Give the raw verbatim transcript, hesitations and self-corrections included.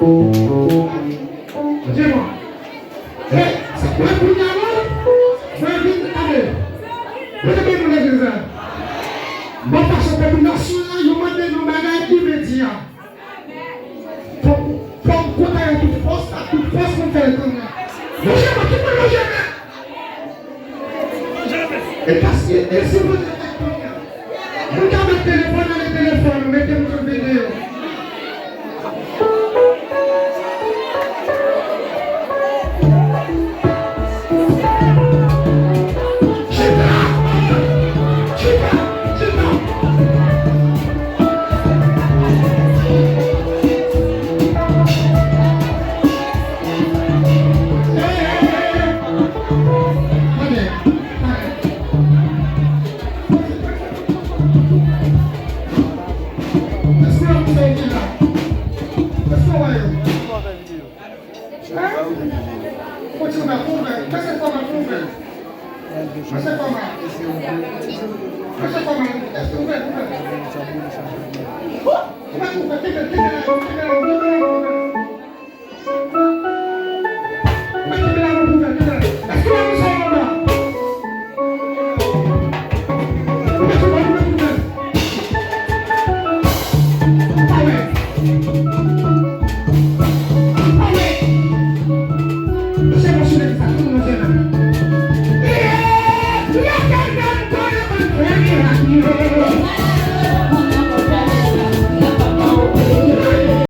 Bondye bon. E, sa, mwen kounye a la, mwen vin, tande. Mwen te vin nan legliz la. Bon, fason popilasyon an, yo mande nou bagay imedya. Fòk, fòk m kontre yo tout fòs, ak tout fòs pou m fè l kounye a. Lonje men, tout moun lonje men. E paske, e si Bondye fè kounye a, nou ka met telefòn nan telefòn, nou mete m sou videyo. Chita! Chita! Chita!